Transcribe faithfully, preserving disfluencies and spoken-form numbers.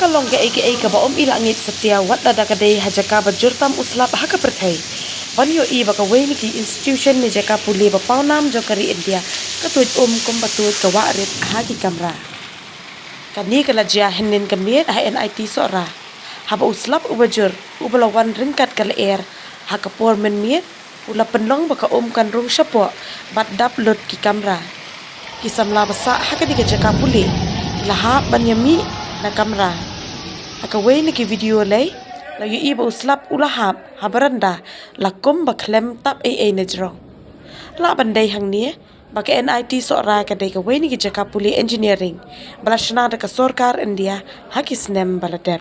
Ka long kaei kaei kaba ym i lah ngeit satia wat lada ka dei ha jaka ba jur tam u slap ha ka pyrthei, ban ïohi ba kawei na ki institution ne jaka pule ba pawnam jong ka ri India ka tuid um kumba tuid ka wah rit ha ki kamra. Kane ka la jia hynnin ka miet ha NIT Sohra, haba u slap uba jur uba la wan ryngkat ka lyer ha ka por mynmiet u la pynlong ba ka um kan rung shapoh bad dap lut ki kamra. Ki samla ba sah ha kane ka jaka pule ki la hap ban ïamih na kamra. Ha kawei na ki video lei la ïohi ba u slap u la hap ha baranda la kum ba khlem tap ei ei na jrong. Lah ban dei hangne ba ka NIT Sohra ka dei kawei na ki jaka pule engineering ba la shna da ka sorkar India ha ki snem ba la dep.